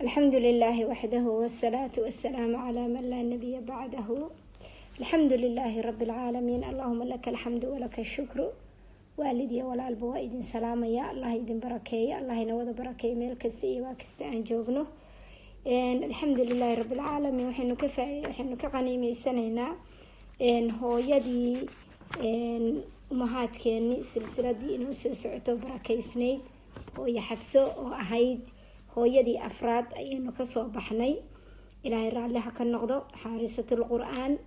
Alxamdu lilaahi waxdahu, wasalaatu wasalaamu calaa man laa nabiya bacdahu. Alxamdu lilaahi rabi alcaalamiin. Allahuma laka alxamdu walaka shukru. Waalid iyo walaalba waa idin salaamaya. Allah idin barakeeyo, Allah ina wada barakeeyo meel kasta iyo waa kasta aan joogno. Alxamdu lilaahi rabi alcaalamiin. Waxaynu ka qaniimeysanaynaa hooyadii umahaadkeeni, silsiladii inoo soo socoto barakeysnayd, Hooyo Xafso oo ahayd hooyadii afraad ayaynu kasoo baxnay. Ilaahay raalliha ka noqdo, xaarisatul Qur-aan.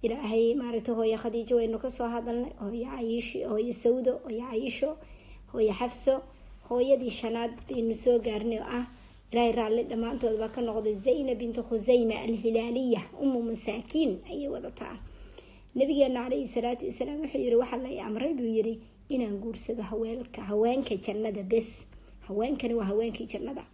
Ilaahay maaragtay, hooyo Khadiijo waynu kasoo hadalnay, hooyo Caiish, hooyo Sawdo, hooyo Caiisho, hooyo Xafso. Hooyadii shanaad baynu soo gaarnay oo ah, Ilaahay raalli dhammaantood baa ka noqday, Zaynab bintu Khuseyma Alhilaaliya, Umu Masaakiin ayay wadataa. Nabigeena caleyhi salaatu wasalaam wuxuu yiri, "Waxaa la amray," buu yiri, "inaan guursado haweenka, haweenka jannada bes." Haweenkani waa haweenkii jannada.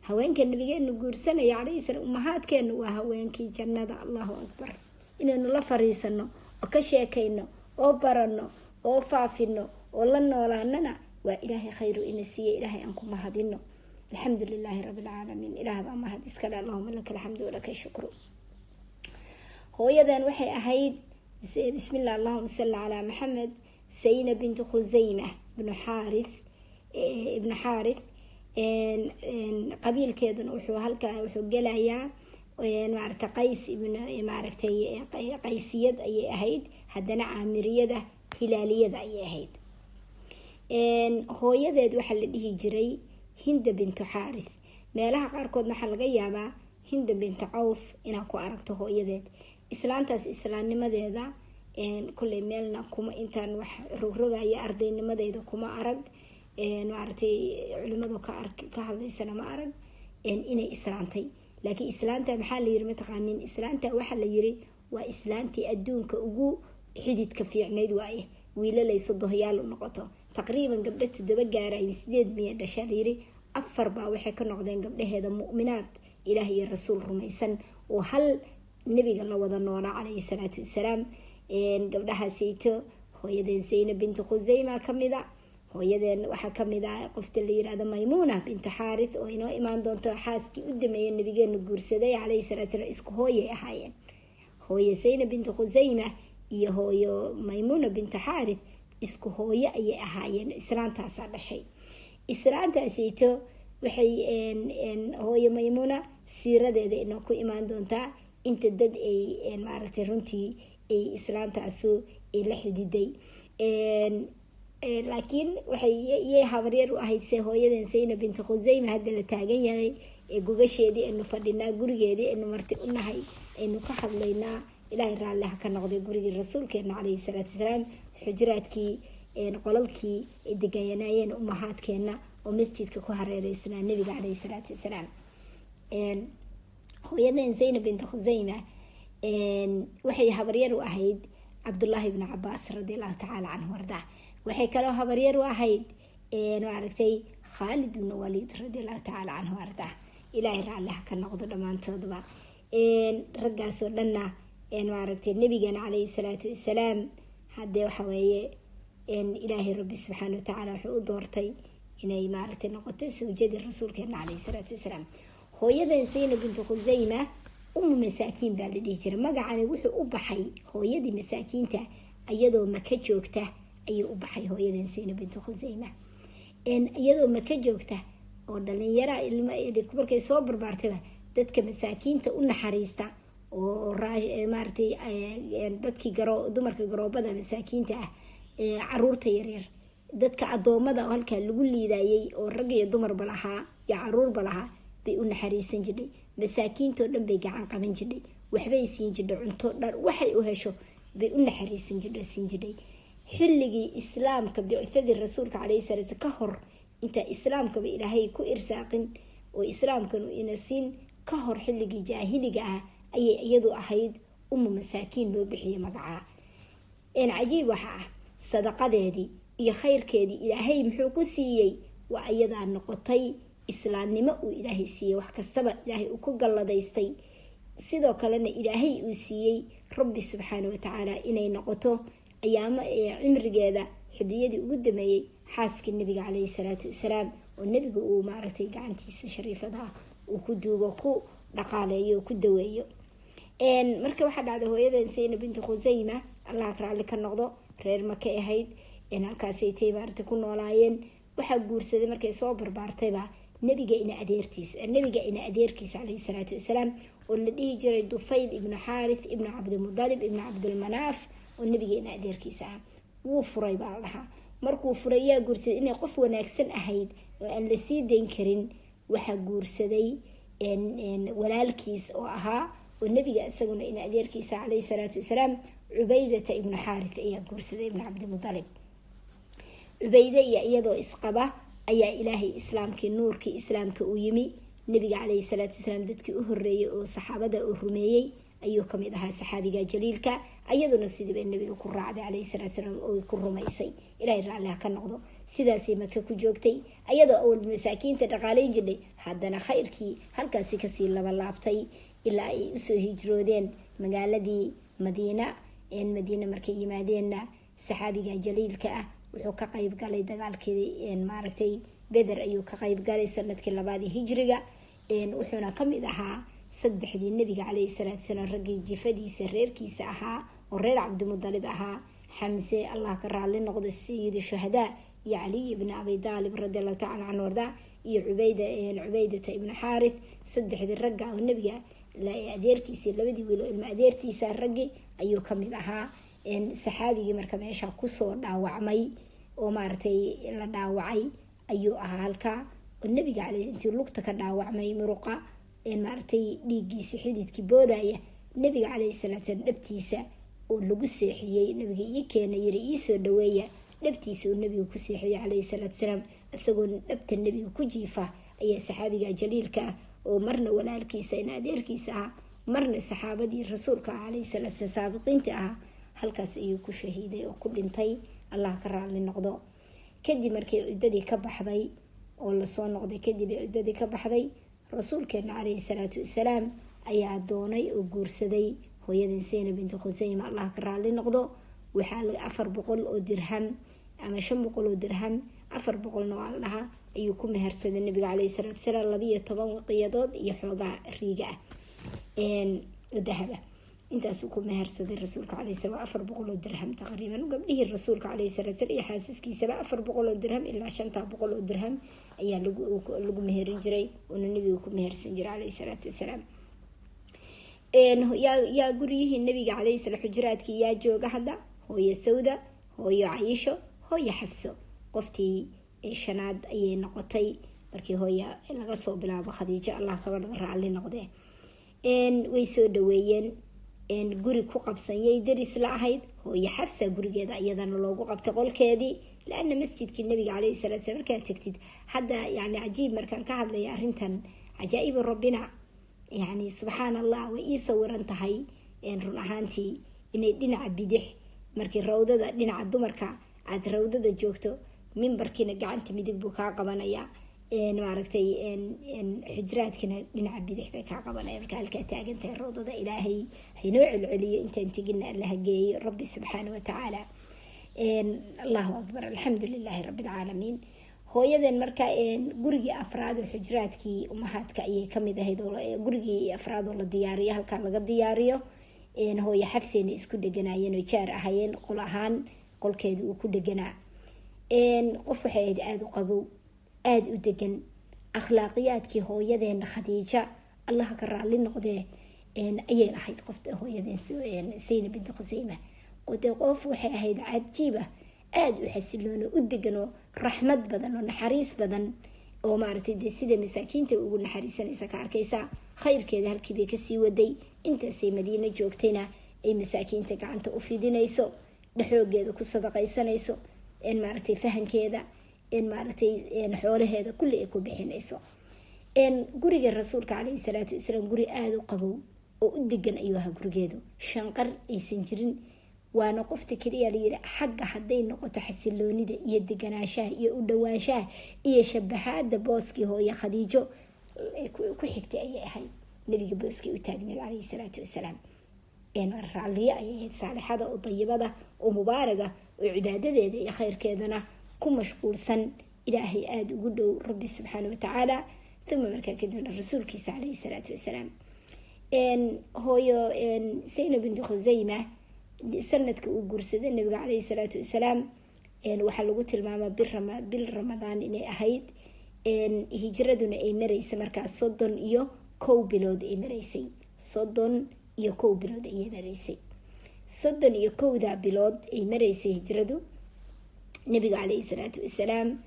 Haweenka nabigeenu guursanaya caleyhi salaam, umahaadkeenu, waa haweenkii jannada. Allahu akbar! Inaynu la fariisano oo ka sheekayno oo barano oo faafino oo la noolaanana waa Ilaahay khayru ina siiye. Ilaahay aan ku mahadino. Alxamdu lilaahi rabi alcaalamiin. Ilaah baa mahad iskale. Allahuma laka alxamdu walaka shukru. Hooyadan waxay ahayd, bismillah, allahuma salli calaa Maxamed, Saynab bintu Khuseyma ibnu Xaarith, ibnu Xaarith. Qabiilkeeduna wuxuu halkaa wuxuu gelayaa, maaragtay, Qays ibn, maaragtay, Qaysiyad ayay ahayd, haddana Caamiriyada Hilaaliyada ayay ahayd. Hooyadeed waxaa la dhihi jiray Hinda bintu Xaarith. Meelaha qaarkood waxaa laga yaabaa Hinda bintu Cawf inaad ku aragto hooyadeed. Islaantaas islaamnimadeeda kolley meelna kuma, intaan wax rogrogaya ardaynimadeyda kuma arag, maaragtay, culimadu ka hadlaysana ma arag inay islaantay. Laakiin islaanta maxaa la yiri, mataqaanin? Islaanta waxaa la yiri waa islaantii adduunka ugu xididka fiicnayd, waaye wiilalay sodohyaal u noqoto. Taqriiban gabdho 7 gaaray, 8 miya dhashaa la yiri. Afar baa waxay ka noqdeen gabdhaheeda mu'minaad, Ilaah iyo Rasuul rumaysan, oo hal nebiga la wada noolaa caleyhi salaatu wasalaam. Gabdhahaasayto hooyadeen Zaynab bintu Khuseyma kamida. Hooyadeen waxaa kamid ah qofta la yirahdo Maymuuna bintu Xaarith oo inoo imaan doonto, xaaskii u dameeyay nabigeenu guursaday caleyhi salatu salaam. Isku hooyay ahaayeen hooye Zaynab bintu Khuseyma iyo hooyo Maymuuna bintu Xaarith, isku hooyo ayay ahaayeen. Islaantaasaa dhashay. Islaantaasayto waxay hooyo Maymuuna siiradeeda inoo ku imaan doontaa inta dad ay, maaragtay, runtii ay islaantaasu ay la xididay. Laakiin waxay iyay habaryar u ahayd se hooyadan Zaynab bintu Khuseyma hadda la taagan yahay ee gogasheedii aynu fadhinaa, gurigeedii aynu marti u nahay, aynu ka hadlaynaa. Ilaahay raalliha ka noqday, gurigii Rasuulkeena caleyhi salaatu wasalaam, xujuraadkii, qolalkii ay deganaayeen umahaadkeena oo masjidka ku hareereysnaa nebiga caleyhi salaatu wasalaam. Hooyadan Zaynab bintu Khuseyma waxay habaryar u ahayd Cabdullaahi ibnu Cabaas radi Allahu tacaala canhu ardaa. Waxay kaloo habaryar u ahayd, maaragtay, Khaalid ibnu Waliid radi Allahu tacaala canhu ardaa. Ilaahay raalliha ka noqdo dhammaantoodba raggaasoo dhanna. Maaragtay, nabigeena caleyhi salaatu wasalaam haddee waxa weeye Ilaahay Rabbi subxaana watacaala wuxuu u doortay inay, maaragtay, noqoto sawjadii Rasuulkeena caleyhi salaatu wasalaam. Hooyadan Zaynab bintu Khuseyma Umu Masaakiin baa la dhihi jiray. Magacani wuxuu u baxay hooyadii masaakiinta iyadoo Maka joogta ayuu u baxay. Hooyadan Zaynab bintu Khuseyma iyadoo Maka joogta oo dhalinyara, ilma markay soo barbaartayba, dadka masaakiinta u naxariista oo, maaragtay, dadkii garo, dumarka garoobada masaakiinta ah, caruurta yaryar, dadka adoomada oo halkaa lagu liidayay oo rag iyo dumarba lahaa iyo caruurba lahaa bay u naxariisan jirtay. Masaakiintoo dhan bay gacan qaban jirtay, waxbay siin jirtay, cunto, dhar, waxay u hesho bay u naxariisan jirtay, siin jirtay. Xilligii islaamka, bicthadii Rasuulka caleyhi salaatu ka hor, intaa islaamkaba Ilaahay ku irsaaqin oo islaamkanu ina siin ka hor, xilligii jaahiliga ah ayay iyadu ahayd Umu Masaakiin loo bixiyay magacaa. Cajiib waxa ah sadaqadeedii iyo khayrkeedii Ilaahay muxuu ku siiyey? Waa iyadaa noqotay islaamnimo uu Ilaahay siiyey, wax kastaba Ilaahay uu ku galladaystay. Sidoo kalena Ilaahay uu siiyey Rabbi subxaana watacaala inay noqoto ayaamo cimrigeeda xidiyadii ugu dameeyey xaaskii nebiga caleyhi salaatu wasalaam, oo nebigu uu, maaragtay, gacantiisa shariifadaha Uu ku duugo, ku dhaqaaleeyo, ku daweeyo. Marka waxaa dhacday hooyadan Zaynab bintu Khuseyma, Allah raalli ka noqdo, reer Makay ahayd. Halkaasay tay maarata ku noolaayeen. Waxaa guursaday markay soo barbaartayba nabiga ina adeertiis, nabiga ina adeerkiisa caleyhi salaatu wasalaam, oo la dhihi jiray Dufayl ibnu Xaarith ibnu Cabdimudalib ibnu Cabdilmanaaf, oo nabiga ina adeerkiisa ah. Wuu furay baa la dhahaa. Markuu furay, yaa guursaday? Inay qof wanaagsan ahayd oo aan la sii dayn karin, waxaa guursaday walaalkiis oo ahaa, oo nabiga isaguna ina adeerkiisa caleyhi salaatu wasalaam, Cubaydata ibnu Xaarith ayaa guursaday ibnu Cabdimudalib. Cubayde iyo iyadoo isqaba ayaa Ilaahay islaamkii, nuurkii islaamka uu yimi. Nabiga caleyhi salaatu wasalaam dadkii u horeeyay oo saxaabada uu rumeeyey ayuu kamid ahaa saxaabiga jaliilka. Iyaduna sidiiba nabiga ku raacday caleyhi salaatu wasalaam oo ku rumaysay. Ilahay raalli ha ka noqdo. Sidaasay Maka ku joogtay, ayadoo awal masaakiinta dhaqaaleyn jirnay, haddana khayrkii halkaasi kasii labalaabtay ilaa ay usoo hijroodeen magaaladii Madiina. Madiina markay yimaadeenna, saxaabiga jaliilka ah wuxuu ka qayb galay dagaalkii maaragtay Beder ayuu ka qayb galay sanadkii labaadii hijriga. Wuxuuna kamid ahaa saddexdii nabiga caleyhi salaatu salaam raggii jifadiisa, reerkiisa ahaa oo reer Cabdimudalib ahaa: Xamse, Allah ka raalli noqdo, sayidu shuhadaa, iyo Caliy ibni Abi Daalib radi Allahu tacala canhu ardaa, iyo Cubaydata ibnu Xaarith. Saddexdii ragga oo nabiga adeerkiisa, labadii wiil oo ilma adeertiisa raggi ayuu kamid ahaa. Saxaabigii marka meesha kusoo dhaawacmay oo maaragtay la dhaawacay ayuu ahaa halkaa, oo nabiga ale intii lugta ka dhaawacmay, muruqa maaragtay dhiiggiisa xididkii boodaya, nabiga caleyhi salaatu salaam dhabtiisa oo lagu seexiyey. Nabiga ii keena yiri, iisoo dhaweeya, dhabtiisa uu nabiga ku seexiyey caleyhi salaatu salaam. Isagoo dhabta nabiga ku jiifa ayaa saxaabiga jaliilka ah, oo marna walaalkiisa in adeerkiisa ah, marna saxaabadii rasuulka ah caleyhi salaatu salaam, saabiqiinta ah, halkaas ayuu ku shahiiday oo ku dhintay. Allah ka raalli noqdo. Kadib markii ciddadii ka baxday oo lasoo noqday, kadib ciddadii ka baxday, rasuulkeena caleyhi salaatu wasalaam ayaa doonay oo guursaday hooyadan Zaynab bintu Khuseyma, Allah ka raalli noqdo. Waxaa 400 oo dirham ama 500 oo dirham, 400-na waa la dhahaa, ayuu ku mehersaday nabiga caleyhi salaatu wasalaam, 12 waqiyadood iyo xoogaa riiga ah oo dahaba intaasuu ku mehersaday rasuulka caleyhi salaam. 400 oo dirham taqriiban. Gabdhihii rasuulka caleyhi salaatu salaam iyo xaasaskiisaba 400 oo dirham ilaa 500 oo dirham ayaa lagu meherin jiray, uuna nabiga ku mehersan jiray caleyhi salaatu wasalaam. Yaa guryihii nabiga caleyhi salaam, xujuraadkii yaa jooga hadda? Hooyo Sawda, hooyo Cayisho, hooyo Xafso. Qoftii shanaad ayay noqotay markii hooya laga soo bilaabo Khadiijo, Allah kabadhada raalli noqdee. Way soo dhaweeyeen. Guri ku qabsanyay daris la ahayd hooyo Xafsa, gurigeeda iyadana loogu qabtay qolkeedii, laana masjidkii nabiga caleyhi salatu slam markaad tagtid hadda, yani cajiib, markaan ka hadlaya arrintan cajaa-ibu rabbina, yani subxaan Allah, way ii sawiran tahay run ahaantii inay dhinaca bidix markii rawdada dhinaca dumarka aad rawdada joogto, mimbarkiina gacanta midig buu kaa qabanayaa, maaragtay xujraadkina dhinaca bidix bay kaa qabanaya marka halkaa taagantahay rawdada. Ilaahay haynoo celceliyo, intaan tegina Allaha geeyo, Rabbi subxaana watacaala. Allahu akbar, alxamdu lilaahi rabbi alcaalamiin. Hooyadan marka gurigii afraad oo xujraadkii umahaadka ayay kamid ahayd, gurigii afraad oo la diyaariyo, halkaa laga diyaariyo. Hooyo Xafseyna isku dheganaayeen oo jaar ahayeen, qol ahaan qolkeeda uu ku dheganaa. Qof waxay ahayd aada u qabow, aada u degan. Akhlaaqiyaadkii hooyadeena Khadiija, Allaha ka raalli noqdee, ayay lahayd qofta hooyadeen Saynab binti Khuseyma. De qof waxay ahayd cajiiba, aada u xasiloon oo u degan oo raxmad badan oo naxariis badan, oo maaragtay dee sida masaakiinta ugu naxariisanaysa ka arkaysa. Khayrkeeda halkiibay kasii waday intaasay Madiino joogtayna, ay masaakiinta gacanta u fidinayso, dhexoogeeda ku sadaqaysanayso, maaragtay fahankeeda, maaragtay xoolaheeda kulli ay ku bixinayso. Guriga rasuulka caleyhi salaatu wasalaam guri aada u qabow oo u degan ayuu ahaa gurigeedu, shanqar aysan jirin. Waana qofta keliya layiri xagga hadday noqoto xasiloonida iyo deganaanshaha iyo u dhawaanshaha iyo shabahaada booskii hooye Khadiijo ku xigtay ayay ahayd. Nabiga booskii u taagneed caleyhi salaatu wasalaam raalliye ayay ahayd, saalixada oo dayibada oo mubaaraga oo cibaadadeeda iyo khayrkeedana ku mashquulsan, Ilaahay aada ugu dhow, Rabbi subxaana watacaala. Uma markaa kadibna rasuulkiisa caleyhi salaatu wasalaam. Hooyo Saynab bintu Khuseyma sanadka uu guursaday nabiga caleyhi salaatu wasalaam waxaa lagu tilmaamaa bil Ramadaan inay ahayd, hijraduna ay maraysay markaa 31 bilood ay maraysay, 31 bilood ayay maraysay. 31-da bilood ay maraysay hijradu, nabiga caleyhi salaatu wasalaam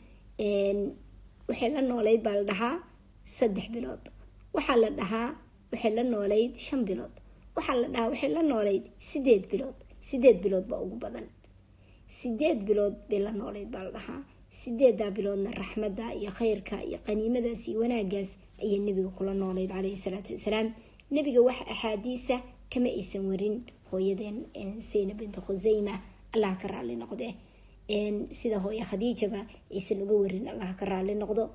waxay la nooleyd baa la dhahaa 3 bilood, waxaa la dhahaa waxay la nooleyd 5 bilood, waxaa la dhahaa waxay la nooleyd 8 bilood. 8 bilood baa ugu badan, 8 bilood bay la nooleyd baa la dhahaa. 8-daa biloodna raxmadda iyo khayrka iyo qaniimadaas iyo wanaagaas ayay nabiga kula nooleyd caleyhi salaatu wasalaam. Nabiga wax axaadiisa kama aysan warin hooyadeen Saynab bintu Khuseyma, Allah ka raali noqde, sida hooyo Khadiijaba aysan uga warin, Allah ka raali noqdo.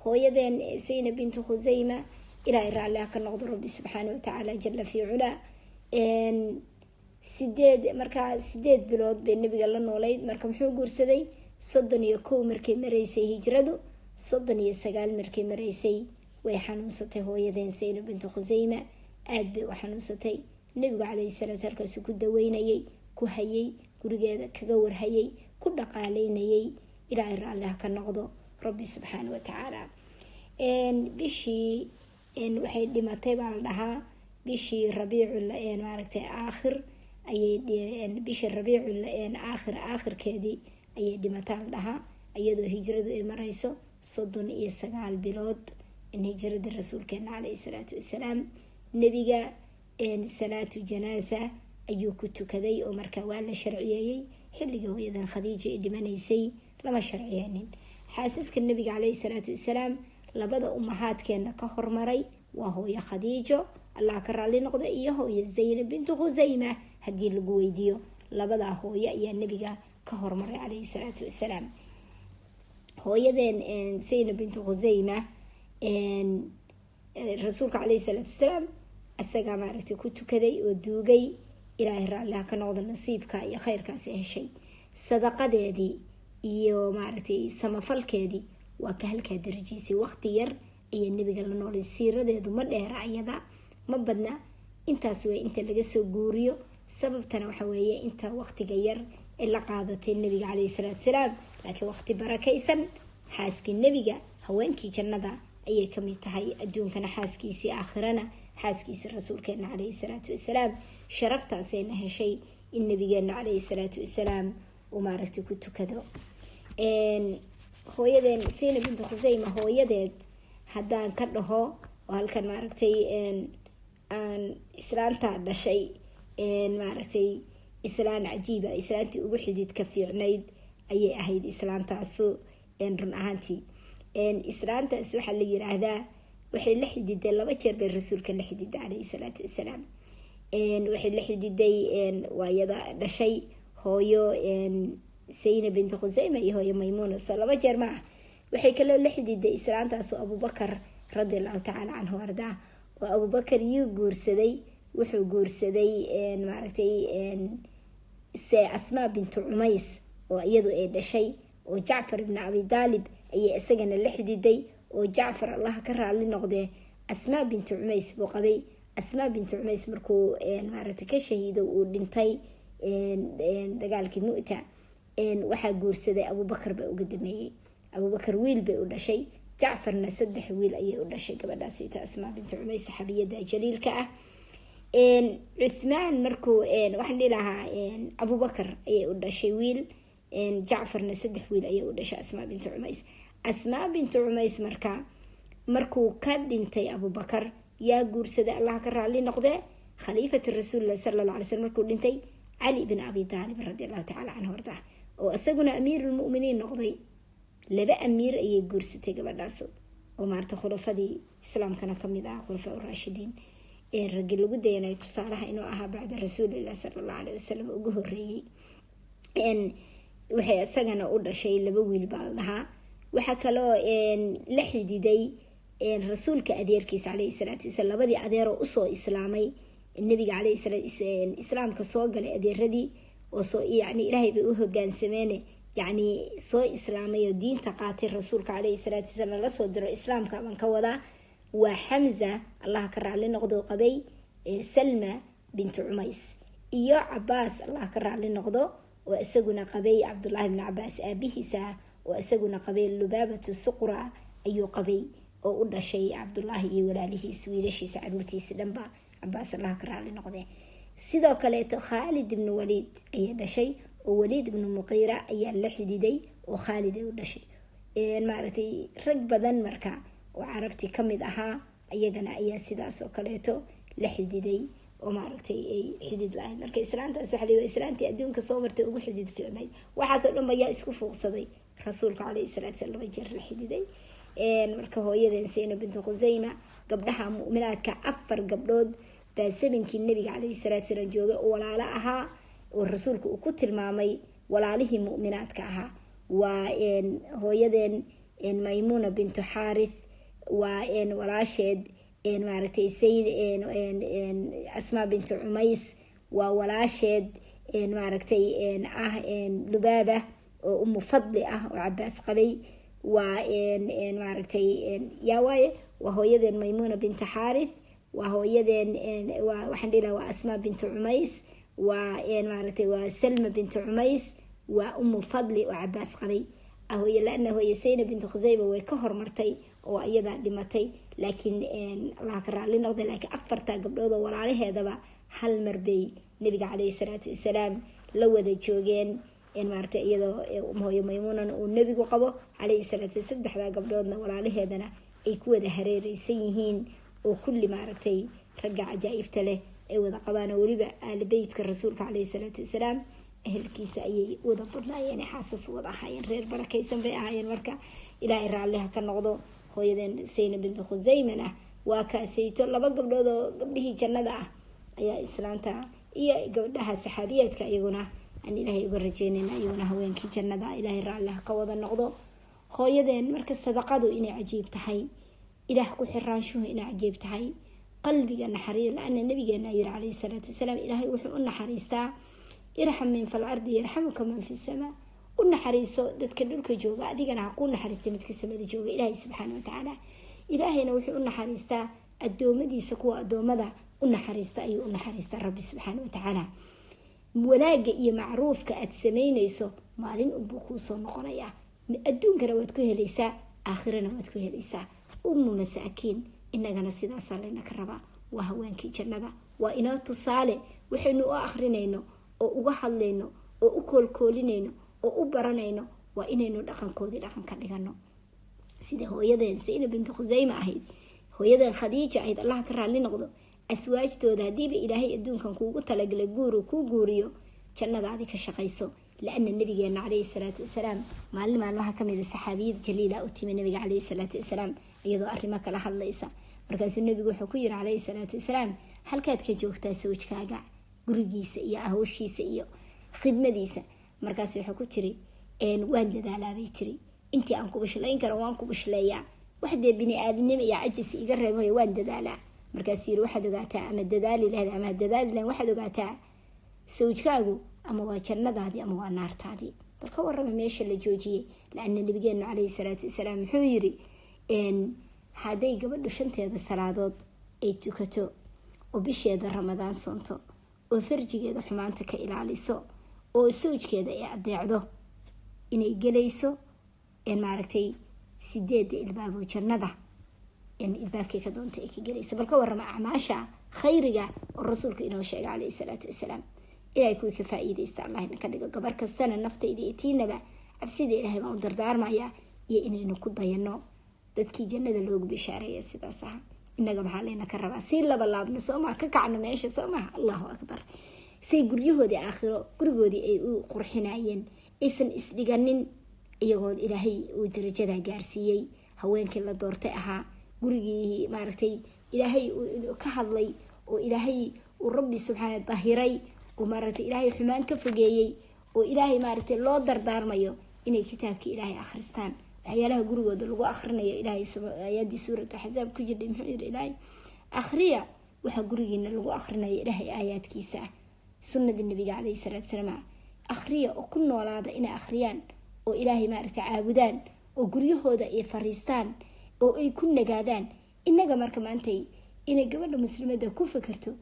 Hooyadeen Saynab bintu Khuseyma, ilaahay raalli ha ka noqdo Rabbi subxaana watacaala jala fii culaa. Markaa 8 bilood bay nabiga la nooleyd. Marka muxuu guursaday? 31 markay maraysay hijradu, 39 markay maraysay way xanuunsatay hooyadeen Saynab bintu Khuseyma, aada bay u xanuunsatay. Nabigu caleyhi salaatu halkaasu ku daweynayay, ku hayay gurigeeda, kaga warhayay, ku dhaqaaleynayay. Ilaahay raalli ha ka noqdo Rabbi subxaana watacaala. Bishii waxay dhimatay baa la dhahaa bishii Rabiicul maaragtay aakhir ayay, bishii Rabiicul aakhir aakhirkeedii ayay dhimataa la dhahaa, iyadoo hijradu ay mareyso 39 bilood hijradii rasuulkeena caleyhi salaatu wasalaam. Nebiga salaatu janaasa ayuu ku tukaday, oo markaa waa la sharciyeeyey. Xilligii hooyadan Khadiija ay dhimanaysay lama sharciyeenin. Xaasaska nabiga caleyhi salaatu wasalaam labada umahaadkeena ka hormaray waa hooyo Khadiijo, Allah ka raali noqda, iyo hooyo Zaynab bintu Khuseyma. Haddii lagu weydiiyo, labadaa hooyo ayaa nabiga ka hormaray caleyhi salaatu wasalaam. Hooyadeen Zaynab bintu Khuseyma rasuulka caleyhi salaatu wasalaam isagaa maaragtay ku tukaday oo duugay. Ilaahay raalliha ka noqdo nasiibka iyo khayrkaasi heshay. Sadaqadeedii iyo maaragtay samafalkeedii waa ka halkaa darajiisay. Waqti yar ayaa nabiga la noolay. Siiradeedu ma dheera, ayada ma badna, intaas way inta laga soo guuriyo. Sababtana waxa weeye inta waqtiga yar ee la qaadatay nabiga caleyhi salaatu wasalaam, laakiin waqti barakaysan. Xaaskii nebiga, haweenkii jannada ayay kamid tahay, adduunkana xaaskiisii, aakhirana xaaskiisii rasuulkeena caleyhi salaatu wasalaam. Sharaftaasayna heshay in nabigeena caleyhi salaatu wasalaam uu maaragtay ku tukado. Hooyadeen Saynab bintu Khuseyma hooyadeed haddaan ka dhaho oo halkan maaragtay aan islaantaa dhashay, maaragtay islaan cajiiba, islaantii ugu xididka fiicnayd ayay ahayd islaantaasu. Run ahaantii islaantaas waxaa la yiraahdaa waxay la xididay 2 jeer bay rasuulka la xididay caleyhi salaatu wasalaam. Waxay la xididay waayada dhashay hooyo Saynab bintu Khuseyma iyo hooyo Maymuuna, so 2 jeer ma ah. Waxay kaloo la xididay islaantaas oo Abubakar radi allahu tacaala canhu ardaa, oo Abubakar yuu guursaday. Wuxuu guursaday maaragtay se Asmaa bintu Cumays oo iyadu ay dhashay, oo Jacfar ibni Abi Daalib ayay isagana la xididay, oo Jacfar, Allah ka raali noqdee, Asmaa bintu Cumays buu qabay. Asmaa bintu Cumays markuu maaragtay ka shahiido, uu dhintay dagaalkii Mu'ta, waxaa guursaday Abubakar baa uga dameeyey. Abubakar wiil bay u dhashay, Jacfarna 3 wiil ayay u dhashay gabadhaasita Asmaa bintu Cumays, saxaabiyada jaliilka ah. Cuthmaan markuu, waxaan dhihi lahaa Abubakar ayay u dhashay wiil, Jacfarna 3 wiil ayay u dhashay Asmaa bintu Cumays. Asmaa bintu Cumays marka markuu ka dhintay Abubakar yaa guursaday? Allah ka raali noqdee, khaliifati rasuulilah sala alla alay slam markuu dhintay, Cali bin Abi Taalib radi allahu tacala canhu ardaa, oo isaguna amiirulmuminiin noqday. 2 amiir ayay guursatay gabadhaas, oo maarata khulafadii islaamkana kamid ah, khulafaa uraashidiin, raggi lagu dayanayo tusaalaha inuu ahaa bacda rasuulilah sala allahu aleyh wasalam ugu horeeyey. Waxay isagana u dhashay 2 wiil baa la dhahaa. Waxaa kaloo la xididay rasuulka adeerkiisa caleyhi salaatu wasalaam, labadii adeeroo usoo islaamay nabiga caleyhi salaa islaamka soo galay, adeeradii oo soo yani ilaahay bay u hogaansameene, yacni soo islaamay oo diinta qaatay rasuulka caleyhi salaatu wasalaam lasoo diro islaamka baan ka wadaa. Waa Xamza, Allah ka raali noqdo, qabay Salma bintu Cumays, iyo Cabaas, Allah ka raali noqdo, oo isaguna qabay Cabdullaahi bni Cabaas aabihiisa, oo isaguna qabay Lubaabatu Suqra ayuu qabay, oo u dhashay Cabdullaahi iyo walaalihiis, wiilashiisa, caruurtiisa dhanba Cabaas, Allah ka raali noqde. Sidoo kaleeto Khaalid ibnu Waliid ayaa dhashay, oo Waliid ibnu Muqiira ayaa la xididay oo Khaalid ay u dhashay. Maaragtay, rag badan marka oo carabtii kamid ahaa iyagana ayaa sidaas oo kaleeto la xididay oo maaragtay ay xidid lahayd. Marka islaantaas waxa la islaantii adduunka soo martay ugu xidid fiicnayd. Waxaasoo dhan ayaa isku fuuqsaday rasuulka caleyhi salaatu salaam, 2 jeer la xididay. Marka hooyadeen Saynab bintu Khuseyma, gabdhaha mu'minaadka 4 gabdhood baa sabinkii nabiga caleyhi salaatu salaam joogay oo walaalo ahaa, oo rasuulka uu ku tilmaamay walaalihii mu'minaadka ahaa. Waa hooyadeen Maymuuna bintu Xaarith, waa walaasheed maaragtay Asmaa bintu Cumays, waa walaasheed maaragtay ah Lubaaba oo Umu Fadli ah oo Cabaas qabay. Waa maaragtay yaa waaye, waa hooyadeen Maymuuna bintu Xaarith, waa hooyadeen, waxaan dhihi lahaa waa Asmaa bintu Cumays, waa maaragtay waa Salma bintu Cumays, waa Umu Fadli oo Cabaas qabay. Hooye laana hooye Saynab bintu Khuseyma way ka hormartay oo iyadaa dhimatay, laakiin Allah ka raali noqday. Laakiin 4taa gabdhood oo walaalaheedaba hal mar bay nabiga caleyhi salaatu wasalaam la wada joogeen, maaragtay iyadoo hooyo Maymuunana uu nebigu qabo caleyhi salaatu, 3daa gabdhoodna walaalaheedana ay ku wada hareereysan yihiin, oo kulli maaragtay ragga cajaa'ibta leh ay wada qabaan, oo weliba aalibeytka rasuulka caleyhi salaatu wasalaam ehelkiisa ayay wada badnaayeen, xaasas wada ahaayeen, reer barakaysan bay ahaayeen. Marka Ilaahay raalliha ka noqdo hooyadeen Saynab bintu Khuseymana. Waa kaasayto 2 gabdhood oo gabdhihii jannada ah ayaa islaanta iyo gabdhaha saxaabiyaadka iyaguna aan Ilaahay uga rajeynayna, iyaguna haweenkii jannada, Ilaahay raalliha ka wada noqdo hooyadeen. Marka sadaqadu inay cajiib tahay, Ilaah ku xiraanshuhu inay cajiib tahay, qalbiga naxariis la-ana nabigeena yiri caleyhi salaatu wasalaam, Ilaahay wuxuu u naxariistaa irxam min fil ardi yarxamuka man fi samaa, u naxariiso dadka dhulka jooga, adigana ha kuu naxariista midka samada jooga, Ilaahay subxaana watacaala. Ilaahayna wuxuu u naxariistaa adoomadiisa, kuwa adoomada u naxariista ayuu u naxariistaa Rabbi subxaana watacaala. Wanaagga iyo macruufka aad samaynayso maalin unbuu kuusoo noqonayaa, adduunkana waad ku helaysaa, aakhirana waad ku helaysaa. Ummu masaakiin, inagana sidaasaa laynaka rabaa. Waa haweenkii jannada, waa inoo tusaale waxaynu u akrinayno oo uga hadlayno oo u koolkoolinayno oo u baranayno, waa inaynu dhaqankoodii dhaqan ka dhigano, sida hooyadeen Saynab bintu Khuseyma ahayd, hooyadeen Khadiija ahayd, Allah ka raalli noqdo. Aswaajtooda haddiiba Ilaahay adduunkan kuugu talagalay guuru kuu guuriyo, jannadaadi ka shaqayso. Laana nabigeena caleyhi salaatu wasalaam maalin maalmaha kamida saxaabiyad jaliila u timi nabiga caleyhi salaatu wasalaam iyadoo arrimo kala hadlaysa. Markaasuu nabigu wuxuu ku yiri caleyhi salaatu wasalaam, halkaad ka joogtaa sawjkaaga gurigiisa iyo ahowshiisa iyo khidmadiisa? Markaas wuxuu ku tiri, waan dadaalaabay tiri, intii aan ku bishlayn karo waan ku bishleeyaa, wax dee bini aadamnimo iyo cajis iga reebayo, waan dadaalaa. Markaasuu yiri, waxaad ogaataa, ama dadaali lahayd ama dadaali lahayd, waxaad ogaataa sawjkaagu ama waa jannadaadii ama waa naartaadii. Bal ka warrama meesha la joojiyey. Laana nabigeenu caleyhi salaatu wasalaam muxuu yiri, hadday gabadhu 5teeda salaadood ay tukato oo bisheeda Ramadaan soonto oo farjigeeda xumaanta ka ilaaliso oo sawjkeeda ay adeecdo, inay gelayso maaragtay 8da ilbaabo jannada ilbaabkay ka doonta ay ka gelayso. Bal ka warrama acmaasha khayriga oo rasuulku inoo sheegay caleyhi salaatu wasalaam. Ilahay kuwii ka faa-iideysta Allahna ka dhigo. Gabar kastana, naftayda iyo tiinaba, cabsida Ilahay baan u dardaarmaya iyo inaynu ku dayano dadkii jannada loogu bishaareeya sidaas aha. Inaga maxaa layna ka rabaa? Sii laba laabno soo maha, ka kacno meesha soo maha? Allahu akbar. Say guryahoodii aakhiro gurigoodii ay u qurxinayeen, aysan isdhiganin, iyagoo Ilaahay uu darajada gaarsiiyey, haweenkii la doortay ahaa, gurigii maaragtay Ilaahay ka hadlay oo Ilaahay uu Rabbi subxaana dahiray oo maaragtay Ilaahay xumaan ka fogeeyey, oo Ilaahay maaragtay loo dardaarmayo inay kitaabkii Ilaahay akhristaan, waxyaalaha gurigooda lagu akhrinayo. Ilaahay aayaddii suuratu Axsaab ku jirdhay muxuu yiri Ilaahay? Akhriya waxa gurigiina lagu akhrinayo, Ilaahay aayaadkiisa ah, sunnada nabiga caleyhi salaatu wasalaam akhriya oo ku noolaada. Inay akhriyaan oo Ilaahay maaragtay caabudaan oo guryahooda ay fariistaan oo ay ku nagaadaan. Inaga marka maantay inay gabadha muslimada ku fakerto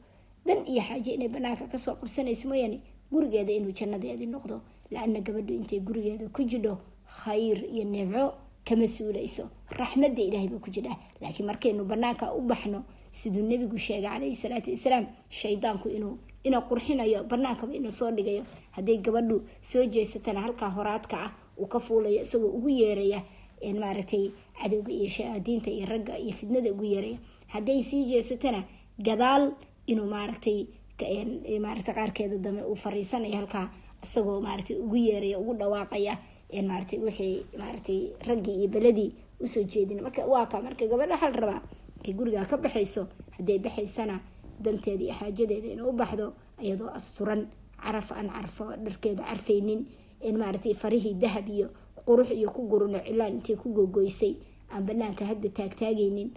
dan iyo xaaje inay banaanka kasoo qabsanayso mooyaane, gurigeeda inuu jannadeedii noqdo. La-ana gabadhu intay gurigeeda ku jidho khayr iyo nimco kama suulayso, raxmadda ilaahay baa ku jidhaa. Laakiin markaynu banaanka u baxno, siduu nebigu sheegay caleyhi salaatu wasalaam, shaydaanku inuu ina qurxinayo, banaankaba inuu soo dhigayo. Hadday gabadhu soo jeesatana halkaa horaadka ah uu ka fuulayo, isagoo ugu yeeraya maaragtay cadowga iyo shayaadiinta iyo ragga iyo fidnada ugu yeeraya. Hadday sii jeesatana gadaal inuu maaragtay maaragtay qaarkeeda dambe uu fariisanayo halkaa, isagoo maaragtay ugu yeeraya, ugu dhawaaqaya maaragtay wixii maaragtay raggii iyo beladii usoo jeedin. Marka waa ka marka gabadha waxaa la rabaa markay gurigaa ka baxayso, hadday baxaysana danteeda iyo xaajadeeda inuu u baxdo iyadoo asturan, caraf aan carfo dharkeeda carfaynin, maaragtay farihii dahab iyo qurux iyo ku gurino, cilaan intay ku gogoysay aan banaanka hadba taagtaagaynin,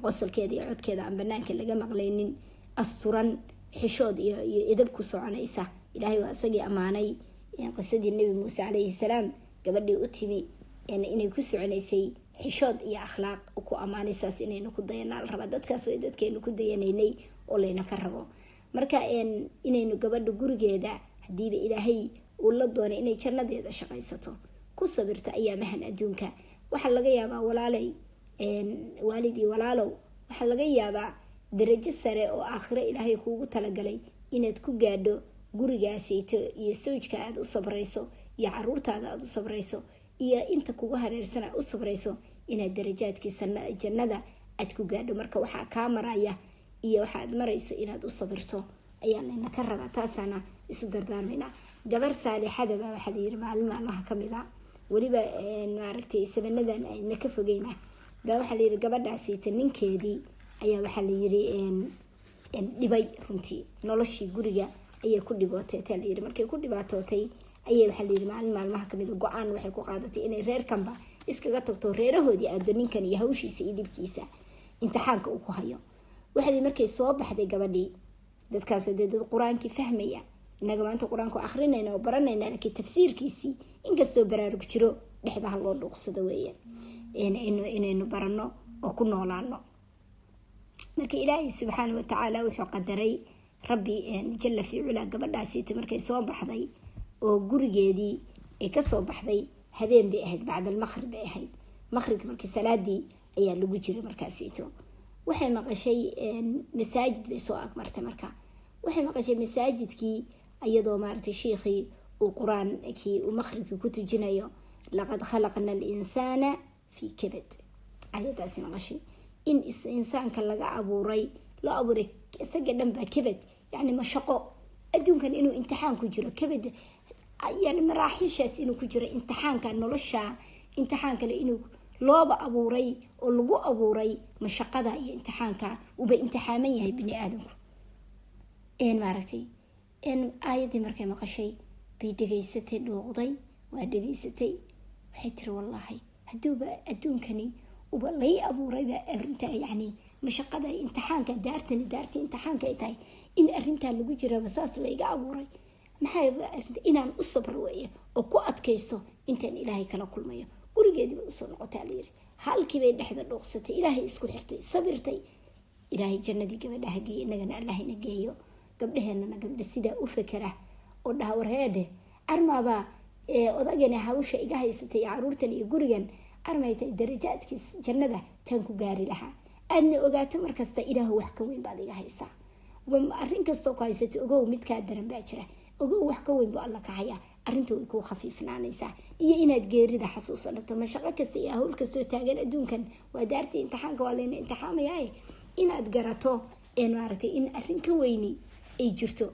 qosalkeeda iyo codkeeda aan banaanka laga maqlaynin, asturan, xishood iyo edab ku soconaysa. Ilaahay waa isagii ammaanay qisadii Nebi Muuse caleyhi salaam, gabadhii u timi inay ku soconaysay xishood iyo akhlaaq ku ammaanay. Saas inaynu ku dayanaa la rabaa. Dadkaas way dadkaynu ku dayanaynay oo layna ka rabo. Marka inaynu gabadha gurigeeda, hadiiba Ilaahay uu la doonay inay jannadeeda shaqaysato, ku sabirto ayaamahan adduunka. Waxaa laga yaabaa, walaalay, waalid iyo walaalow, waxaa laga yaabaa darajo sare oo aakhiro Ilaahay kuugu talagalay inaad ku gaadho gurigaasayto iyo sawjka aada u sabrayso iyo caruurtaada aada u sabrayso iyo inta kugu hareersan aad u sabrayso, inaad darajaadkii jannada aad ku gaadho. Marka waxaa kaa maraya iyo waxaad marayso inaad u sabirto ayaa layna ka rabaa. Taasaana isu dardaarmaynaa. Gabar saalixadaba waxaa layiri maalin maalmaha kamid a, weliba maaragtay sabanadan ayna ka fogeyna baa, waxaa layiri gabadhaasiita ninkeedii ayaa waxaa layiri dhibay. Runtii noloshii guriga ayay ku dhibootay taa layiri. Markay ku dhibaatootay ayay waxaa layiri maalin maalmaha kamid a go-aan waxay ku qaadatay inay reerkanba iskaga tagto, reerahoodii aado, ninkan iyo hawshiisa iyo dhibkiisa imtixaanka uu ku hayo. Waxaa markay soo baxday gabadhii, dadkaasoo dee dad qur-aankii fahmaya, inaga maanta qur-aanku akrinayna oo baranayna, laakiin tafsiirkiisii inkastoo baraarug jiro dhexdaha loo dhuuqsado weeye inaynu barano oo ku noolaano. Marka Ilaahay subxaana watacaala wuxuu qadaray, Rabbi jalla fii culaa, gabadhaasiita markay soo baxday oo gurigeedii ay kasoo baxday, habeen bay ahayd, bacda almaqrib bay ahayd, maqribka markii salaadii ayaa lagu jiray. Markaasiito waxay maqashay masaajid bay soo agmartay. Marka waxay maqashay masaajidkii iyadoo maaragtay shiikhii uu qur-aankii uu maqribkii ku tujinayo, "Laqad khalaqna alinsaana fii kabad." Ayadaasi maqashay in insaanka laga abuuray, loo abuuray isaga dhan baa kabad, yani mashaqo adduunkan inuu imtixaan ku jiro, kabad yani maraaxiishaas inuu ku jiro, imtixaanka nolosha, imtixaan kale inuu looba abuuray oo lagu abuuray mashaqada iyo imtixaanka uuba imtixaaman yahay bini aadamku. Maaragtay aayadii markay maqashay bay dhegaysatay, dhuuqday, waa dhegaysatay. Waxay tiri, "Wallaahi haduuba adduunkani uba lay abuurayba arinta, yani mashaqada imtixaanka, daartani daartii imtixaanka ay tahay, in arintaa lagu jiraba saas layga abuuray, maxaa inaan u sabro weeye oo ku adkaysto intaan Ilaahay kala kulmayo." Gurigeediiba usoo noqotaa layiri, halkiibay dhexda dhuuqsatay, Ilaahay isku xirtay, sabirtay. Ilaahay jannadii gabadhaha geeye, inagana Allahina geeyo. Gabdhaheenana gabdha sidaa u fekera oo dhaha, "Warheedhe, armaabaa odagani hawsha iga haysatay iyo caruurtan iyo gurigan armay tahay darajaadkiis jannada taan ku gaari lahaa." Aadna ogaato markasta, "Ilaahu wax ka weyn baad iga haysaa." Arrin kastoo ku haysato, ogow midkaa daran baa jira, ogow wax ka weyn buu Alla ka hayaa, arrinta way kuu khafiifnaanaysaa. Iyo inaad geerida xasuusanato mashaqo kasta iyo hawl kastoo taagan adduunkan, waa daartii imtixaanka, waa layna imtixaamayaa, inaad garato maaragtay in arrin ka weyni ay jirto,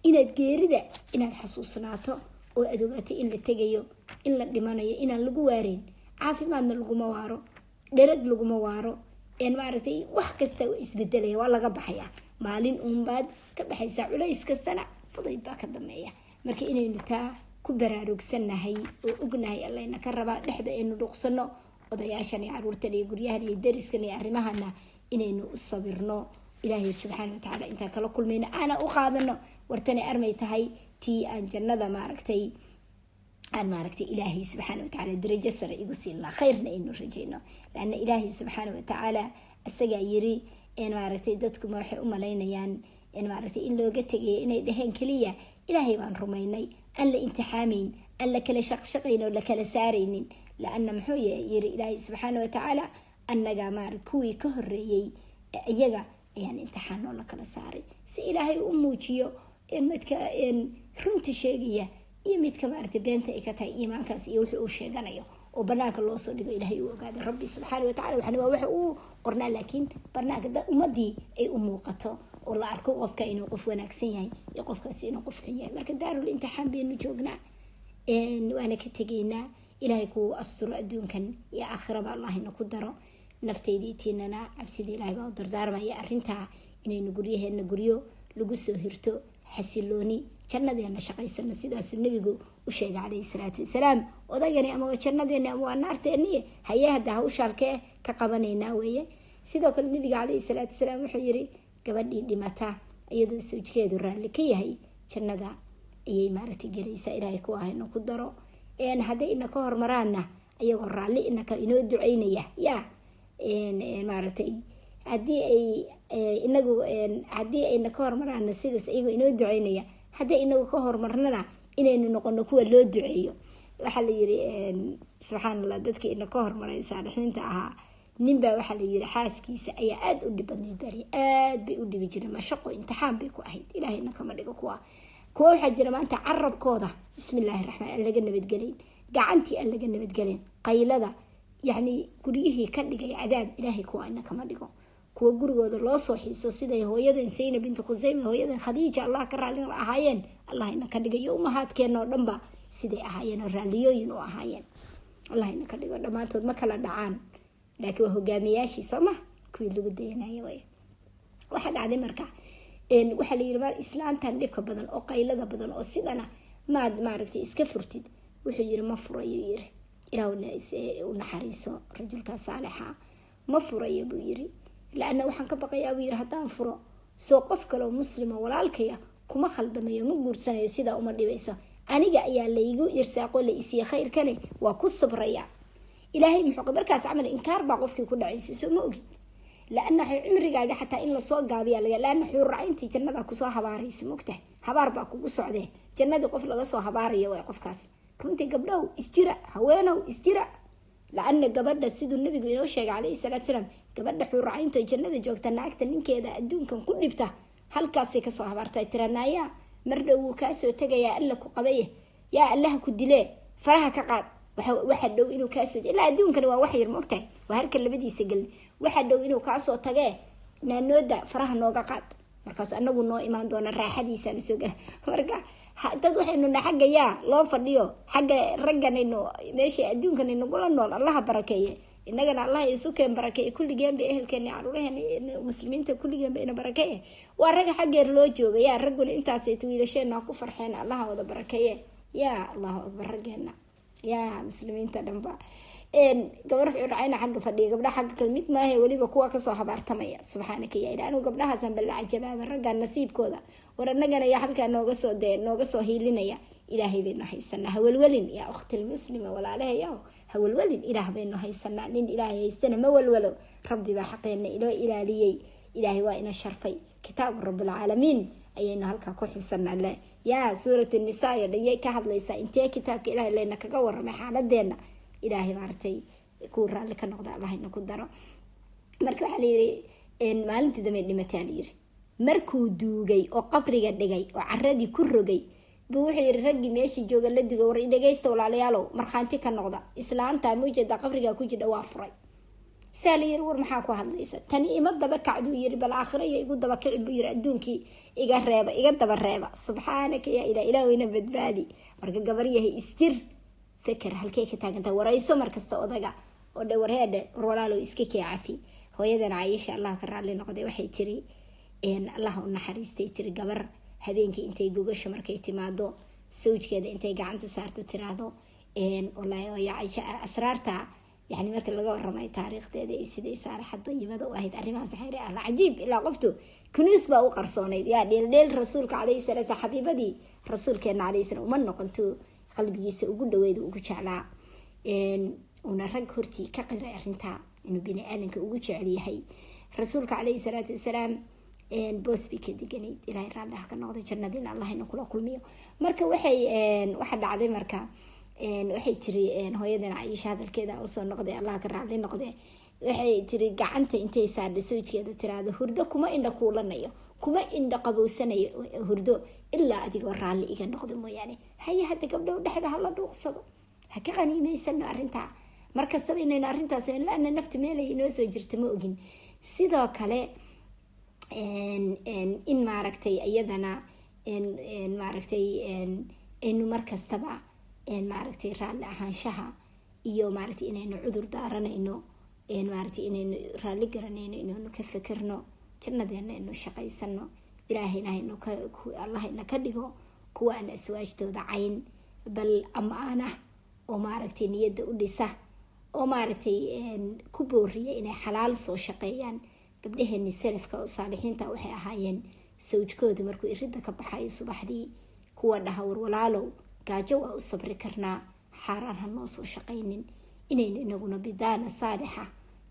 inaad geerida inaad xasuusnaato oo aad ogaato in la tegayo, in la dhimanayo, inaan lagu waareyn. Caafimaadna laguma waaro, dherag laguma waaro, maaragtay wax kasta waa isbedelaya, waa laga baxaya, maalin uunbaad ka baxaysaa, culays kastana fudayd baa ka dambeeya. Marka inaynu taa ku baraarugsannahay oo ognahay Allayna ka rabaa, dhexda aynu dhuuqsano, odayaashan iyo caruurtan iyo guryahan iyo dariskan iyo arrimahana inaynu u sabirno, Ilaahay subxaana watacaala intaan kala kulmayno aana u qaadano, wartani armay tahay tii aan jannada maaragtay aan maaragtay Ilaahay subxaana watacaala darajo sare igu siin lahaa, khayrna aynu rajayno, laana Ilaahay subxaana watacaala Isagaa yiri maaragtay, dadkuma waxay u malaynayaan maaragtay in looga tegayo inay dhaheen keliya Ilaahay baan rumaynay, aan la imtixaamayn, aan la kala shaqshaqayn oo la kala saaraynin. Laana muxuu yiri Ilaahay subxaana watacaala? Annagaa maar kuwii ka horeeyey iyaga ayaan imtixaan oo la kala saaray, si Ilaahay u muujiyo midka runta sheegaya iyo midka maaragtay beenta ay ka tahay iimaankaas iyo wuxuu uu sheeganayo, oo banaanka loosoo dhigo, Ilaahay uu ogaado Rabbi subxaana watacala. Waxna waa waxa uu qornaa, laakiin banaanka ummadii ay u muuqato oo la arko qofka inuu qof wanaagsan yahay iyo qofkaasi inuu qof xun yahay. Marka daarul imtixaan baynu joognaa, waana ka tegaynaa. Ilaahay kuu asturo adduunkan iyo aakhiraba, Allahina ku daro. Naftaydii tiinana cabsidii Ilahay baa u dardaarmaya arrintaa, inaynu guryaheena guryo lagu soo hirto, xasilooni, jannadeena shaqaysano. Sidaasuu Nabigu u sheegay caleyhi salaatu wasalaam. Odagani ama waa jannadeeni ama waa naarteeni. Haye, hadda hawsha halkee ka qabanaynaa weeye? Sidoo kale Nabiga caleyhi salaatu wasalaam wuxuu yiri, gabadhii dhimata iyadoo sawjkeedu raalli ka yahay jannada ayay maaragtay gelaysaa. Ilaahay ku ahayna ku daro. Hadday ina ka hormaraanna ayagoo raalli inaka inoo duceynaya, yaa maaragtay, hadii ay inagu haddii ayna ka hormaraana sidaas iyagoo inoo duceynaya, hadday inagu ka horumarnana inaynu noqono kuwa loo duceeyo. Waxaa la yiri, subxaan Allah, dadka ina ka hormaray saalixiinta ahaa, ninbaa waxaa la yiri xaaskiisa ayaa aada u dhib badnayd bari, aada bay u dhibi jireen, mashaqo imtixaan bay ku ahayd. Ilaahayna kama dhigo kuwa waxaa jira maanta carabkooda, bismillaahi raxmaan, aan laga nabadgelayn, gacantii aan laga nabadgelayn, qaylada yacni guryihii ka dhigay cadaab. Ilaahay kuwa ina kama dhigo. Kuwa gurigooda loo soo xiiso siday hooyadan Saynab bintu Khuseyme, hooyadan Khadiija, Allah ka raali ahaayeen, Allah ina ka dhigayo. Umahaadkeena oo dhanba siday ahaayeen oo raalliyooyin u ahaayeen, Allah ina ka dhigo dhammaantood. Ma kala dhacaan, laakiin waa hogaamiyaashii, soo ma kuwii lagu dayanaya way. Waxaa dhacday marka, waxaa la yiri, mar islaantan dhibka badan oo qaylada badan oo sidana maad maaragtay iska furtid? Wuxuu yiri, ma furayo. Yiri, Ilaahuna u naxariiso rajulka saalixa, ma furayo buu yiri, laana waxaan ka baqayaa buu yiri, haddaan furo soo qof kale oo muslima walaalkaya kuma khaldamayo, ma guursanayo, sidaa uma dhibayso. Aniga ayaa laygu irsaaqo, la isiiye khayrkane, waa ku sabraya. Ilaahay muxuu markaas camal inkaar baa qofkii ku dhacaysa, soo ma ogid? Laana cimrigaaga xataa in lasoo gaabiya laga, laana xuurracayntii jannada kusoo habaaraysa, mogtahay, habaar baa kugu socdee, jannadii qof laga soo habaaraya waay qofkaas. Runtii gabdhow isjira, haweenow isjira, laana gabadha siduu Nabigu inoo sheegay caleyhi salaatu salaam, gabadha xuurracaynta jannada joogta, naagta ninkeeda adduunkan ku dhibta halkaasay kasoo habaarta, tiranaayaa mar dhow wuu kaasoo tegayaa, Alla ku qabaye, yaa Allaha ku dilee, faraha ka qaad. Waxa dhow inuu kaasoo, ilaa adduunkana waa wax yar, maogtahay, waa harka labadiisa gelin, waxa dhow inuu kaasoo tagee, naanooda faraha nooga qaad, markaas anagu noo imaan doona, raaxadiisaan soo gala. Marka dad waxaynu na xagga yaa loo fadhiyo, xagga ragganaynu meesha adduunkan nagula nool, Allaha barakeeye, inagana Allah isu keen barakeeye kulligeenba, ehelkeena, caruuraheena, muslimiinta kulligeenba ina barakeeye. Waa ragga xaggeer loo jooga, yaa ragguna intaasayt wiilasheena ku farxeen, Allaha wada barakeeye. Yaa Allahu akbar, raggeena, yaa muslimiinta dhanba. Gabar wuxuu dhacayna xagga fadhiya, gabdhaha xagga kale mid maahe, weliba kuwa kasoo habaartamaya. Subxaanaka yaa Ilah, anigu gabdhahaasaan balla cajabaaba, raggaa nasiibkooda. War annagana yaa halkaa nooga soo dee nooga soo hiilinaya? Ilaahay baynu haysanaa, hawalwelin yaa ukhtilmuslima, walaalahayaw, hawalwelin, Ilaah baynu haysanaa. Nin Ilaahay haystana ma walwalo. Rabbi baa xaqeena inoo ilaaliyey, Ilaahay waa ina sharfay. Kitaabu rabbilcaalamiin ayaynu halkaa ku xusanaa le, yaa suurat nisaa oo dhan yay ka hadlaysaa? Intee kitaabka Ilahay layna kaga waramay xaaladeena? Ilaahay maaragtay kuwa raalli ka noqda Allahina ku daro. Marka waxaa layiri, maalintii dambe dhimataa layiri, markuu duugay oo qabriga dhigay oo caradii ku rogay buu wuxuu yiri raggii meeshii jooga la duga, war dhegeysta walaalayaalow, markhaanti ka noqda, islaanta maujeeda qabriga ku jidha waa furay. Saa la yiri, war maxaa ku hadlaysa? Tani ima daba kacduu yiri, bal aakhira iyo igu daba kici buu yiri, adduunkii iga reeba, iga daba reeba. Subxaanaka yaa Ilah, Ilaah weyna badbaadi. Marka gabar yahay isjir, feker halkey ka taagantaha, warayso markasta odaga oo dhe, warheedhe, war walaalow iska kee cafi. Hooyadan Caayisha, Allah ka raalli noqday, waxay tiri, Allah u naxariistay, tiri, gabar habeenkii intay gogasha markay timaado sawjkeeda intay gacanta saarto tiraahdo, wallaahi hooyo Caayisha, asraarta yani marka laga waramay taariikhdeeda iyo siday saalaxa dayibada u ahayd arrimahaas, waxay alla cajiib, ilaa qoftu kunuus baa u qarsoonayd, yaa dheeldheel rasuulka caleyhi salaatu, xabiibadii rasuulkeena caleyhi salaam uma noqonto, qalbigiisa ugu dhaweyd, ugu jeclaa, una rag hortii ka qiray arrintaa inuu bini aadanka ugu jecel yahay. Rasuulka caleyhi salaatu wasalaam boos bay ka deganayd. Ilaahay raalli ha ka noqdo, jannadiina Allahina kula kulmiyo. Marka waxay waxa dhacday, marka waxay tiri hooyadan Caiisha, hadalkeeda usoo noqday, Allah ka raalli noqde, waxay tiri gacanta intay saadha sawjkeeda tiraahdo, "Hurdo kuma indha kuulanayo, kuma indha qabowsanayo hurdo ilaa adigoo raalli iga noqdo mooyaane." Haye, hadda gabdhow dhexda hala dhuuqsado, ha ka qaniimeysano arrintaa markastaba inaynu arrintaas laana naftu meelay inoo soo jirto ma ogin. Sidoo kale in maaragtay iyadana maaragtay aynu markastaba maaragtay raalli ahaanshaha iyo maaragtay inaynu cudur daaranayno, maaragtay inaynu raalli garanayno, inaynu ka fekerno jannadeena, aynu shaqaysano. Ilaahayna Allah ina ka dhigo kuwa aan aswaajtooda cayn, bal amaana oo maaragtay niyadda u dhisa oo maaragtay ku booriya inay xalaal soo shaqeeyaan. Gabdhaheeni salafka oo saalixiinta waxay ahaayeen sawjkoodu markuu iridda ka baxayo subaxdii kuwa dhaha, "War walaalow, gaajo waa u sabri karnaa, xaaraan ha noo soo shaqaynin." Inaynu inaguna bidaana saalixa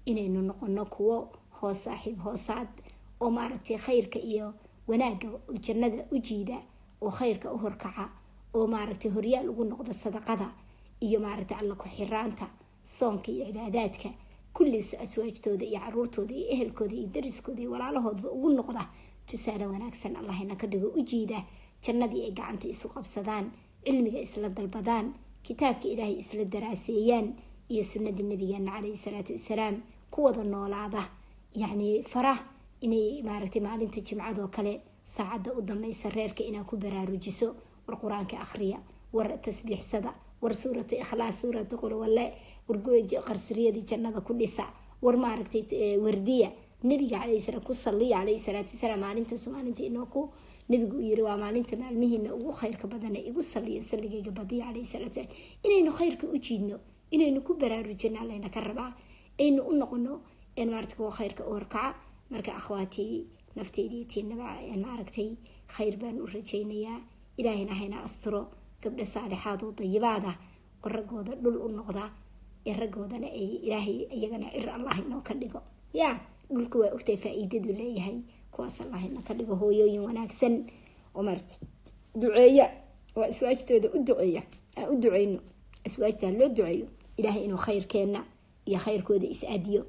inaynu noqono kuwo hoos saaxiib hoosaad oo maaragtay khayrka iyo wanaagga jannada u jiida oo khayrka u horkaca oo maaragtay horyaal ugu noqda sadaqada iyo maaragtay Alla ku-xiraanta, soonka iyo cibaadaadka kulliis, aswaajtooda iyo caruurtooda iyo ehelkooda iyo dariskooda iyo walaalahoodba ugu noqda tusaale wanaagsan. Allahina ka dhigo u jiida jannadii, ay gacanta isu qabsadaan, cilmiga isla dalbadaan, kitaabka Ilaahay isla daraaseeyaan iyo sunnadii nabigeena caleyhi salaatu wasalaam, ku wada noolaada. Yacni farah inay maaragtay maalinta jimcadoo kale saacadda u dambaysa reerka inaa ku baraarujiso, "War Qur-aanka akhriya, war tasbiixsada, war Suuratu Ikhlaas, Suuratu Qulwalle, war qarsiriyadii jannada ku dhisa, war maaragtay wardiya, nabiga caleyhi salaam ku saliya caleyhi salaatu wasalaam." Maalintaas maalinta inoo ku nabigu uu yiri waa maalinta maalmihiina ugu khayrka badana, igu saliyo, saligayga badiya caleyhi salaatu wasalaam. Inaynu khayrka u jiidno, inaynu ku baraarujina layna ka rabaa, aynu u noqono maaragtay kuwa khayrka u horkaca. Marka akhwaatii, nafteydii tiinaba maaragtay khayr baan u rajaynayaa. Ilaahayna hayna asturo, gabdho saalixaad oo dayibaada oo raggooda dhul u noqda ee raggoodana ay Ilaahay iyagana cir Allah inoo ka dhigo. Yaa dhulka waa ogtahay faa-iidadu leeyahay. Kuwaas Allah ina ka dhigo, hooyooyin wanaagsan oo maarata duceeya oo aswaajtooda u duceeya. Aan u duceyno aswaajta, loo duceeyo Ilaahay inuu khayrkeenna iyo khayrkooda is-aadiyo,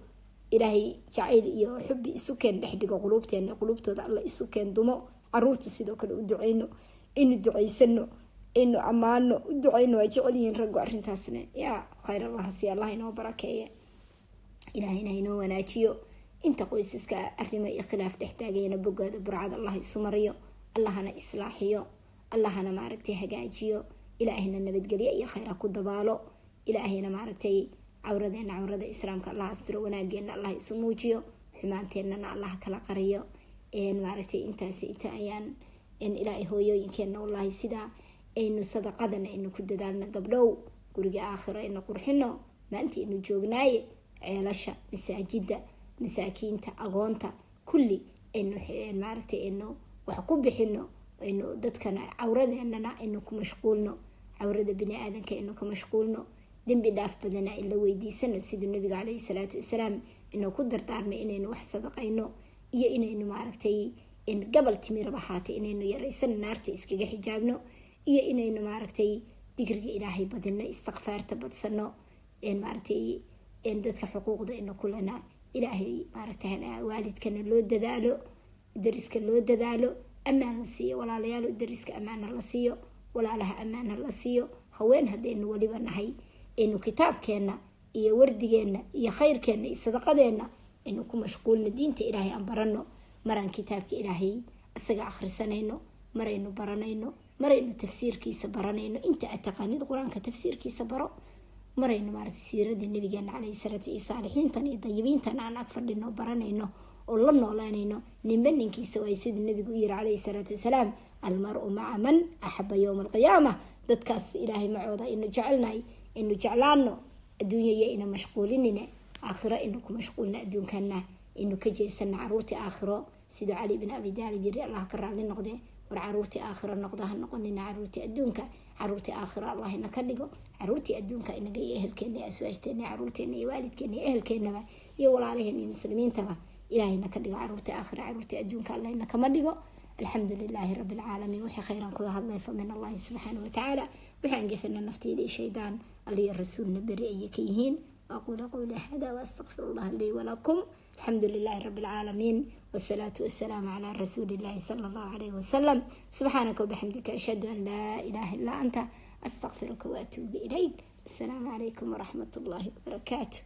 Ilaahay jacayl iyo xubi isu keen dhex dhigo quluubteena, quluubtooda Alla isu keen dumo. Caruurta sidoo kale u duceyno, aynu duceysano, aynu ammaano, u duceyno, waa jecel yihiin raggu arrintaasna. Yaa khayr Allah si Allah inoo barakeeye, Ilaahayna inoo wanaajiyo. Inta qoysaska arrimo iyo khilaaf dhex taagayana bogaada burcad Allah isu mariyo, Allahana islaaxiyo, Allahana maaragtay hagaajiyo, Ilaahayna nabadgelyo iyo khayra ku dabaalo. Ilaahayna maaragtay cawradeena, cawrada islaamka Allah astiro, wanaageena Allah isu muujiyo, xumaanteennana Allah kala qariyo. Maaragtay intaas inta ayaan Ilaahay hooyooyinkeena wallaahi sidaa aynu sadaqadana aynu ku dadaalno. Gabdhow, guriga aakhiro aynu qurxino maanta aynu joognaaye, ceelasha, masaajida, masaakiinta, agoonta, kulli aynu maaragtay aynu wax ku bixino, aynu dadkana cawradeenana aynu ku mashquulno, cawrada bini aadanka aynu ka mashquulno, dembi dhaaf badana in la weydiisano, siduu nabiga caleyhi salaatu wasalaam inuu ku dardaarmay, inaynu wax sadaqayno iyo inaynu maaragtay gabal timiraba ahaatay inaynu yaraysano, naarta iskaga xijaabno, iyo inaynu maaragtay dikriga Ilaahay badino, istikfaarta badsano, maaragtay dadka xuquuqda ina kulana Ilaahay maaragtay waalidkana loo dadaalo, dariska loo dadaalo, ammaan la siiyo. Walaalayaal, dariska ammaana la siiyo, walaalaha ammaana la siiyo. Haween haddaynu weliba nahay, aynu kitaabkeenna iyo wardigeenna iyo khayrkeenna iyo sadaqadeenna aynu ku mashquulno, diinta Ilaahay aan barano. Maraan kitaabka Ilaahay isaga akhrisanayno, maraynu baranayno, maraynu tafsiirkiisa baranayno, inta aad taqaanid Qur-aanka tafsiirkiisa baro, maraynu maaragtay siirada nabigeena caleyhi salaatu iyo saalixiintan iyo dayibiintan aan ag fadhino baranayno oo la noolaanayno. Ninba ninkiisa waay, siduu nabigu u yiri caleyhi salaatu wasalaam, "Almaru maca man axaba yowma alqiyaama." Dadkaas Ilaahay macooda aynu jecelnahay aynu jeclaano. Adduunyaya ina mashquulinina, aakhiro aynu ku mashquulna, adduunkana aynu ka jeesana. Caruurtii aakhiro, siduu Cali bin Abi Daalib yiri, Allah ka raalli noqde, war caruurtii aakhiro noqda, ha noqonina caruurtii adduunka. Caruurtii aakhiro Allah ina ka dhigo. Caruurtii adduunka inaga iyo ehelkeena iyo aswaajteena iyo caruurteena iyo waalidkeena iyo ehelkeenaba iyo walaalaheena iyo muslimiintaba Ilaahayna ka dhigo caruurta aakhira, caruurta adduunka Allahna kama dhigo. Alxamdu lilaahi rabbi alcaalamiin. Wixii khayran kuga hadlay fa min Allahi subxaana watacaala, wixii aan gefina nafteyda iyo shaydaan, Alliyo rasuulna beri ayay ka yihiin. Aquulu qawli hada waastaqfir allah lii walakum. Alxamdu lilaahi rabbi alcaalamiin, wasalaatu wasalaamu calaa rasuuli illahi sala allahu calayhi wasalam. Subxaanaka wabixamdika, ashhadu an laa ilaaha illaa anta, astaqfiruka waatuubu ilayk. Assalaamu calaykum waraxmat ullahi wabarakaatu.